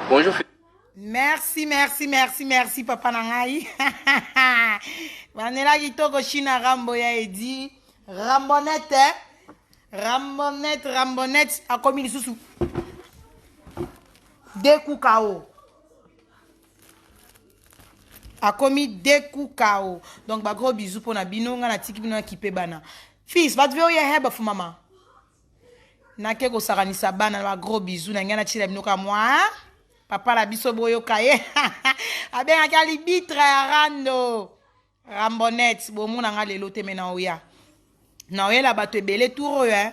Bonjour. Merci, merci, merci, merci, papa na ngai. Manela kitoko China Rambo ya Edi. Rambonette, eh? Rambonette, Rambonette akomi lisusu. Dekukao. Akomi dekukao. Donc ba gros bisous pona bino nga natiki bino na kipe bana. Fils, wat wil je hebben voor mama? Nake kosakanisa bana ba gros bisous na ngai natiela bino ka mwa papa na biso boyoka ye abengaki alibitre ya rando rambonette bomona nga lelo te me na oya naoyela bato ebele tour oyo eh.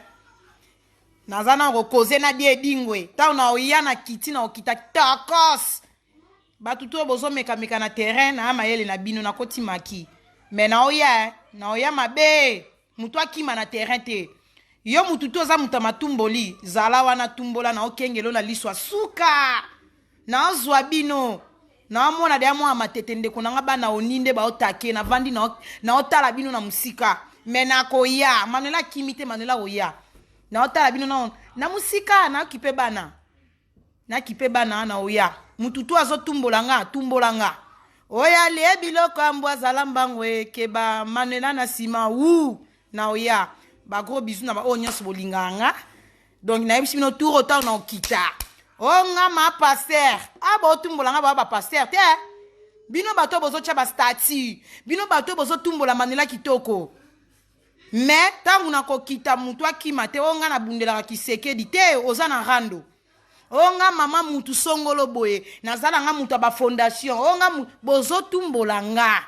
Naza na kokoze na die edingwe ntango na oya na kiti na okita tokos bato to bozomekameka na terrain na mayele na bino nakoti maki me na oya eh. Na oya mabe moto akima na terrain te yo motu to oza moto ya matumboli zala wana tumbola na okengelo na liso ya suka nazwa bino naomona deya mwana matete ndeko na nga bana oni nde baotake navandi naotala bino na mosika me nakoya manuela akimi te manuela oya naotala bino na, na mosika naokipe bana nakipe bana na oya mutu tu azotumbola nga atumbola nga oya lie biloko ya mbwa zala mbango ekeba manuela na nsima wu na oya bagros bisu na baoyo nyonso bolingaka nga donc nayebisi bino tour oyo ntango na okita o nga ma paster a botumbola nga baa bapaster te bino bato oyo bozotya bastati bino bato oyo bozotumbola manuela kitoko me ntango nakokita motu akima te oyo nga nabundelaka kisekedi te oza na rando oyo nga mama mutu songolo boye nazala nga moto ya bafondation oyo nga bozotumbola nga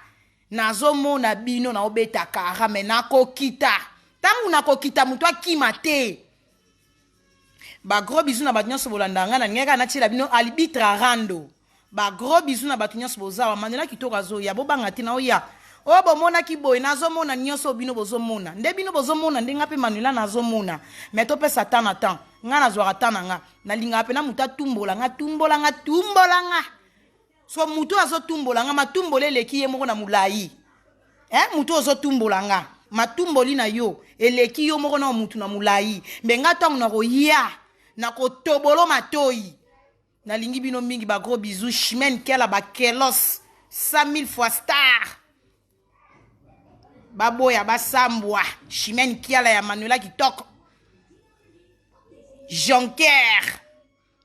nazomona bino naobeta kara me nakokita ntango nakokita moto akima te bagros bisu na bato nyonso bolanda ngai nalingaki kaka natiela bino albitre rando bagros bisu na bato nyonso bozawa mandela kitoko azoya bobanga te naoya oyo bomonaki boye nazomona nyonso bino bozomona nde bino bozomona nde ngai mpe manuela nazomona me topesa temps na temps ngai nazwaka temps na nga nalingaka mpena moto atumbola nga tumbola nga tumbola nga so moto azotumbola nga matumbola eleki ye moko na molai eh, moto ozotumbola nga matumboli na yo eleki yo moko na motu na molai mbe nga ntango nakoya nakotobolo matoi nalingi bino mingi ba gros bisous chimene kela bakelos 100 000 fois star baboya basambwa chimene kiala ya manuela kitoko jonker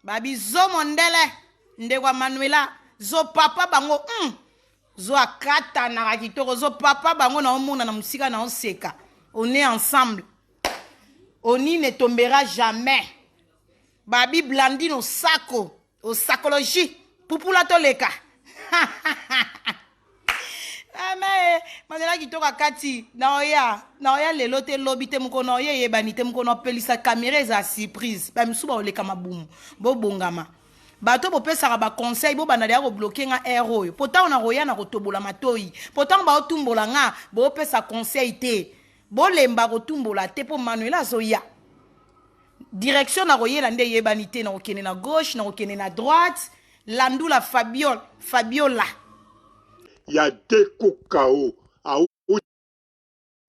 babizo mondele ndeko ya manuela zo papa bango mm. zo akatanaka kitoko zo papa bango naomona na mosika naoseka on est ensemble oni ne tombera jamais babi blandine osako osakologie pupula toleka ame ah, mandela kitoko akati naoya naoya lelo te lobi te mokolo naoya eyebani te mokolo naopelisa kamera eza surprise bamisusu baoleka mabumu bobongama bato bopesaka baconseil bobanda deya kobloke nga aire oyo mpo ntango nakoya na kotobola matoi mpo ntango baotumbola nga boopesa conseil te bolemba kotumbola te mpo manuela azoya direction nakoyela nde eyebani te nakokende na gauche nakokende na droite landula fabiol fabiola ya dekokao au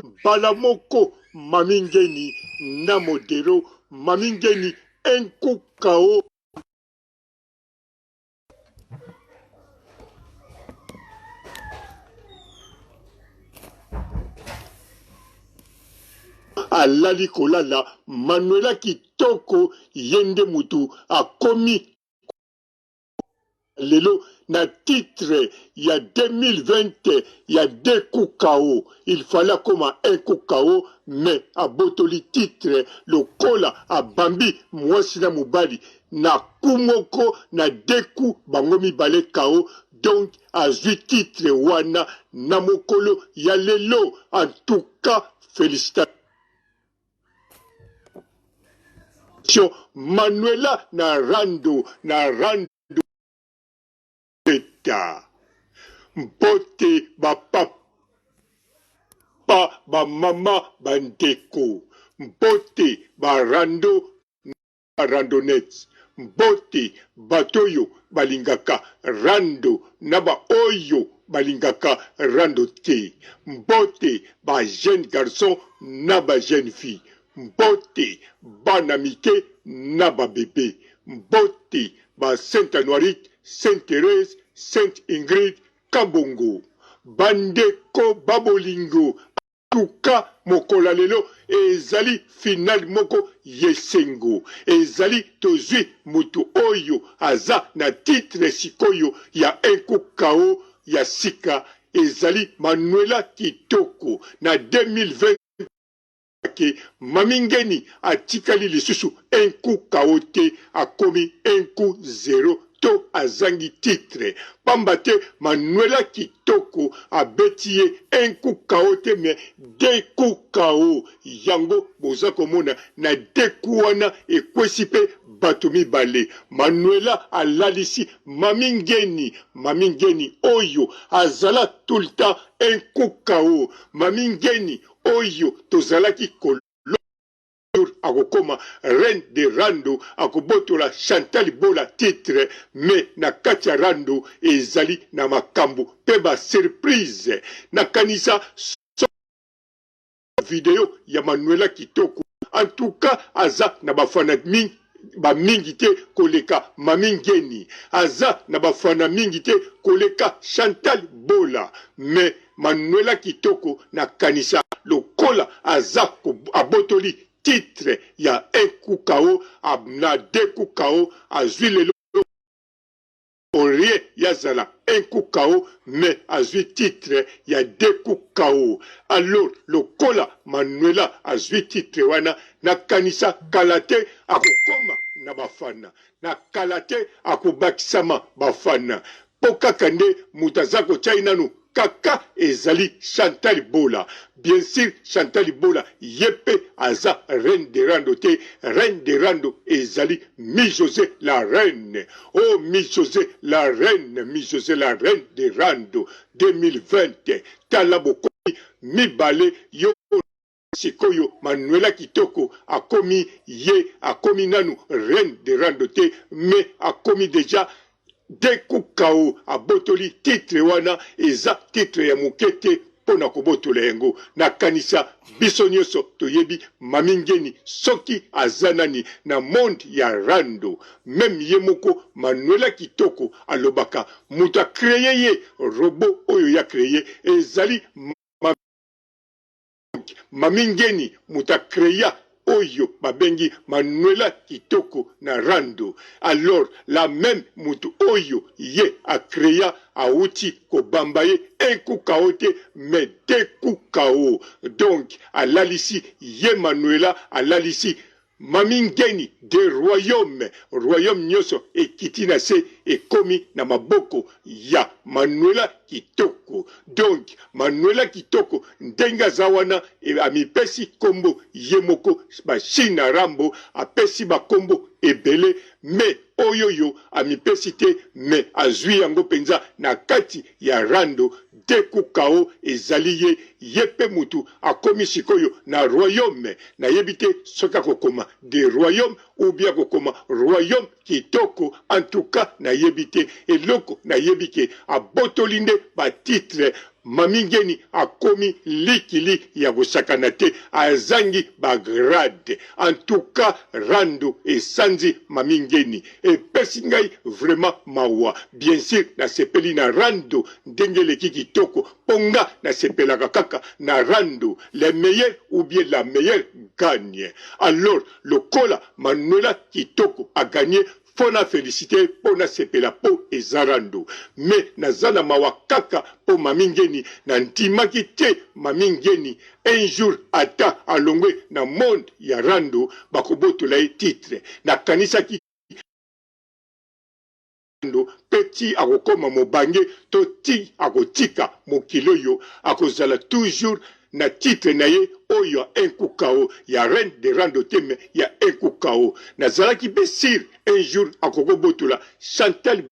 mbala moko mami ngeni na modero mami ngeni enkukao Alali kolala Manuela kitoko ye nde mutu akomi lelo na titre ya 2020 ya deux coups KO il fallait akoma un coup KO mais abotoli titre lokola abambi muasi na mobali na coup moko na deux coups bango mibale KO donc azui titre wana na mokolo ya lelo en tout cas felicitations Manuela na rando na rando beta mbote ba papa ba mama ba ndeko mbote ba rando Ba randonnettes mbote bato oyo balingaka rando na ba oyo balingaka rando te mbote ba jeunes garçons na ba jeunes filles mbote bana mike na ba bebe mbote. ba Saint Anuarite, Saint Therese, Saint Ingrid, Kabongo. Bandeko ba bolingo, en tout cas mokolo ya lelo ezali finale moko y'esengo. Ezali tozui mutu oyo aza na titre sikoyo ya un coup KO ya sika ezali Manuela Kitoko na 2020. Ke Mami Ngeni atikali lisusu un coup KO te, akomi un coup zero to azangi titre. Pamba te Manuela Kitoko abeti ye un coup KO te mais deux coups KO. Yango boza komona na deux coups wana ekwesi pe batu mibale. Manuela alalisi Mami Ngeni, Mami Ngeni oyo azala tout le temps un coup KO. Mami Ngeni Oyo tozalaki ko jour akokoma reine de rando akobotola Chantal Bola titre mais na kati ya rando ezali na makambu pe ba surprise nakanisa video ya Manuela kitoko en tout cas aza na ba fana mingi ba mingi te koleka Mami Ngeni aza na ba fana mingi te koleka Chantal Bola mais Manuela kitoko na kanisa lokola aza abotoli titre ya un coup KO na deux coup KO azui lelo au rien yazala un coup KO mais azui titre ya deux coup KO alors lokola Manuela azui titre wana na kanisa kala te akokoma na bafana na kala te akobakisama bafana po kaka nde moto aza kotia ye nanu Kaka ezali Chantal Bola. Bien sur Chantal Bola ye pe aza reine de rando te, reine de rando ezali Mi Jose la reine. Oh Mi Jose la reine, Mi Jose la reine de rando 2020 tala bokomi mibale yo sikoyo Manuela kitoko akomi ye akomi nanu reine de rando te mais akomi dejà dekukao abotoli titre wana eza titre ya moke te mpo na kobotola yango nakanisa biso nyonso toyebi Mami Ngeni soki aza nani na monde ya rando meme ye moko Manuela kitoko alobaka moto a cree ye robot oyo ya cree ezali Mami Ngeni moto a crea oyo babengi Manuela Kitoko na rando alors la meme mutu oyo ye a crea awuti kobamba ye un coup KO te mais deux coups KO donc alalisi ye Manuela alalisi Mami Ngeni de royaume, royaume nioso ekiti na se ekomi na maboko ya Manuela Kitoko. Donc Manuela Kitoko ndenge aza wana amipesi kombo ye moko ba Shina Rambo apesi ba kombo ebele mais oyoyo amipesi te mais azui yango penza na kati ya rando Dekukao ezali ye, ye pe mutu akomi sikoyo na royaume, nayebi te soki akokoma de royaume ou bien akokoma royaume kitoko, en tout cas nayebi te, eloko nayebi ke abotoli nde ba titre, Mami Ngeni akomi likili ya kosakana te, azangi ba grade, en tout cas rando esanzi Mami Ngeni, Epesi ngai vraiment mawa. Bien sur nasepeli na rando ndenge eleki kitoko po nga nasepelaka kaka na rando le meilleur ou bien la meilleure gagne alors lokola Manuela kitoko a gagne faut na felicite ye po nasepela po eza rando mais naza na mawa kaka po Mami Ngeni na ndimaki te Mami Ngeni un jour ata alongwe na monde ya rando bakobotola ye titre nakanisaki rando pe ti akokoma mobange to ti akotika mokili oyo akozala toujours na titre na ye oyo ya un coup KO ya reine de rando te mais ya un coup KO nazalaki pe sur un jour akokobotola Chantal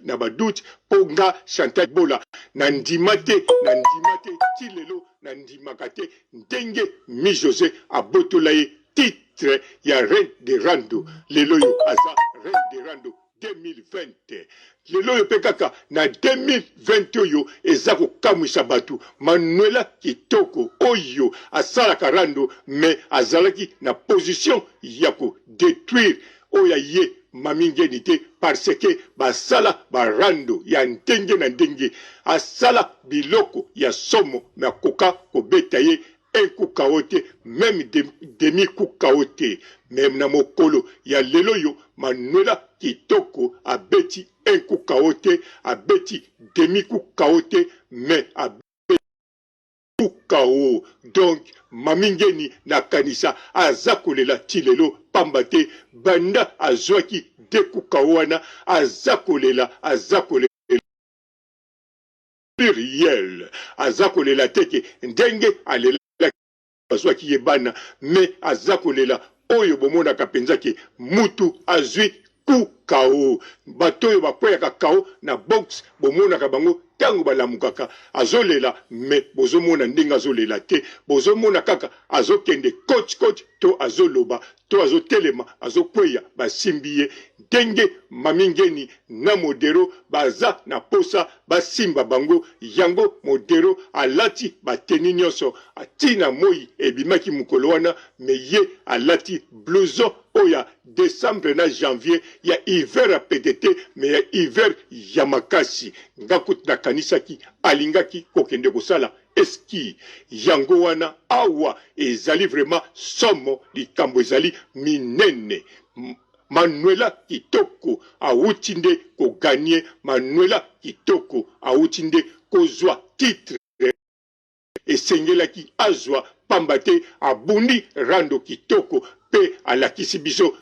na ba doute po nga Chantal Bola na ndima te na ndima te ti lelo na ndimaka te ndenge Mi Jose abotola ye titre ya reine de rando lelo oyo aza reine de rando 2020 lelo oyo pe kaka na 2020 oyo eza kokamwisa batu Manuela kitoko oyo asalaka rando mais azalaki na position ya ko detruire. oyo ya ye Mami Ngeni te parce que basala ba rando ya ndenge na ndenge, asala biloko ya somo mais akoka kobeta ye un coup KO te meme demi coup KO te mais na mokolo ya lelo oyo Manuela Kitoko abeti un coup KO te, abeti demi coup KO te mais abeti coup KO donc Mami Ngeni nakanisa aza kolela ti lelo pamba te banda azuaki deux coups KO wana aza kolela aza kolela pluriel aza kolela te ke ndenge alelaki bazwaki ye bana mais aza kolela oyo bomonaka penza ke mutu azwi coup KO bato oyo bakweyaka KO na boxe bomonaka bango tango balamukaka azolela mais bozomona ndenge azolela te bozomona kaka azokende coach coach to azoloba to azotelema azokweya basimbi ye ndenge Mami Ngeni na Modero baza na posa basimba bango yango Modero alati ba tenue nionso ti na moyi ebimaki mukolo wana mais ye alati blouson oyo ya decembre na janvier ya hiver ya pete te mais ya hiver ya makasi nga kutu nakanisaki alingaki kokende kosala ski yango wana awa ezali vraiment somo likambo ezali minene Manuela kitoko awuti nde ko gagner Manuela kitoko awuti nde kozua titre esengelaki azua pamba te abundi rando kitoko pe alakisi biso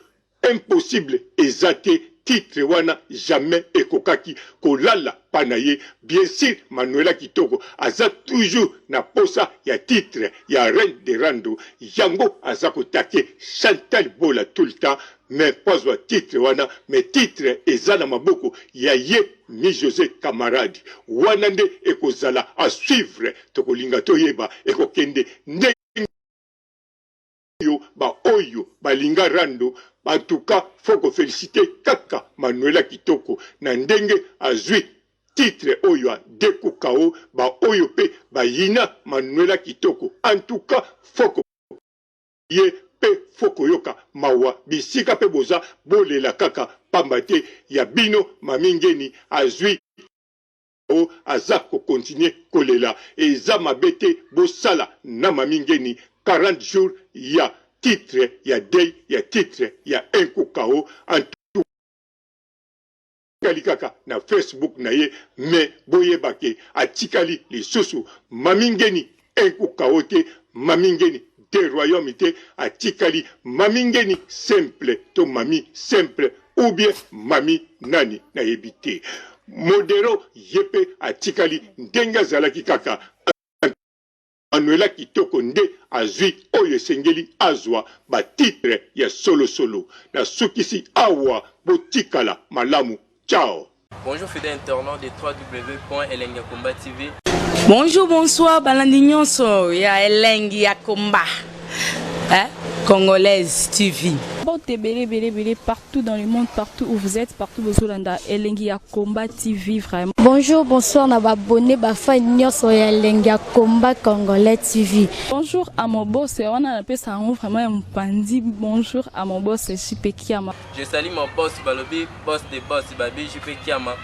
impossible eza te titre wana jamais ekokaki kolala pa na ye bien sur Manuela kitoko aza toujours na posa ya titre ya reine de rando yango aza ko take Chantal bola tout le temps mais po azua titre wana mais titre eza na maboko ya ye mi Jose camarade wana nde ekozala a suivre tokolinga toyeba ekokende ndenge oyo ba oyo balinga rando en tout cas faut ko feliciter kaka Manuela kitoko na ndenge azui titre oyo ya deux coups KO ba oyo pe bayina Manuela kitoko en tout cas faut ko ye pe faut koyoka mawa bisika pe boza bolela kaka pamba te ya bino Mamie Ngeni azui KO aza ko continuer kolela eza mabe te bosala na Mamie Ngeni 40 jours ya titre ya deuil ya titre ya un coup KO en tout atikali kaka na Facebook na ye mais boyeba ke atikali lisusu Mami Ngeni un coup KO te Mami Ngeni de royaume te atikali Mami Ngeni simple to Mami simple ou bien Mami nani nayebi te Modero ye pe atikali ndenge azalaki kaka Manuela kitoko nde azui oyo esengeli azua ba titre ya solo solo. Na sukisi awa botikala malamu ciao. Bonjour fidèle internaute de www.elengiyakomba.tv. Bonjour, bonsoir, balandi nyonso ya elengi ya komba. Hein? Congolaise TV. Mbote ebele ebele ebele partout dans le monde, partout où vous êtes, partout bozolanda elengi ya Combat TV vraiment. Bonjour, bonsoir na ba abonné ba fan nyonso ya elengi ya Combat Congolais TV. Bonjour à mon boss, wana napesa yango vraiment ya mopanzi. Bonjour à mon boss JP Kiama. Je salue mon boss balobi boss de boss babi JP Kiama.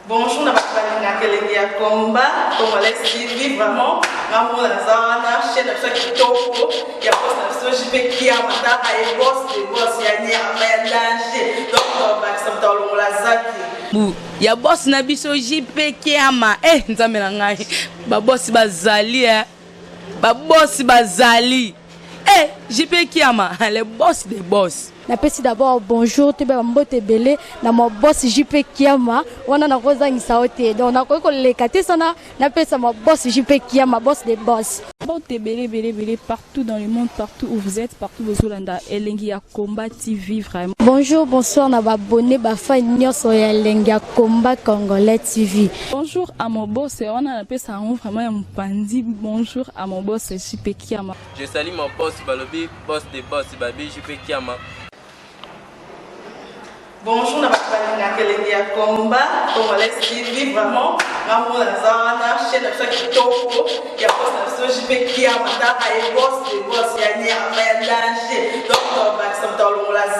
Bonjour na bato balingaka elengi ya combat congolais TV vraiment nga moko naza wana chaîne na biso ya kitoko ya boss na biso JP Kiama tala ye boss de boss ya nyama ya danger donc tobakisa moto alongola zaki bu ya boss na biso JP Kiama eh nzambe na ngai ba boss bazali eh ba boss bazali eh JP Kiama le boss de boss. Napesi d'abord bonjour toyeba ba mbote ebele na ma boss JP Kiama wana nakozangisa yo te donc nakoki koleka te sana napesa ma boss JP Kiama boss de boss. Mbote ebele ebele ebele partout dans le monde partout où vous êtes partout bozolanda elengi ya combat TV vraiment. Bonjour bonsoir na ba abonnes ba fans nionso ya elengi ya combat congolais TV. Bonjour à mon boss wana napesa yango vraiment ya mopanzi bonjour à mon boss JP Kiama. Je salue mon boss balobi boss de boss babi JP Kiama. Bonjour na bato balingaka elengi ya combat congolais TV vraiment nga moko naza wana chaîne na biso ya kitoko ya boss na biso JP Kiama tala ye boss de boss ya nyama ya danger donc tobakisa moto.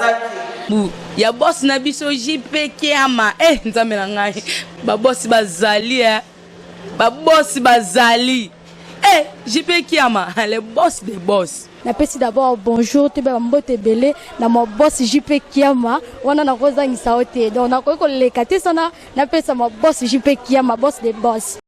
Zaki. Bu ya boss na biso JP Kiama. Eh Nzambe na ngai. Ba boss bazali eh. Ba boss bazali. Eh JP Kiama, le boss des boss. Napesi d'abord bonjour, toyeba bambote ebele na ma boss JP Kiama. Wana nakozangisa yo te, donc nakoki koleka te sana napesa ma boss JP Kiama, boss de boss.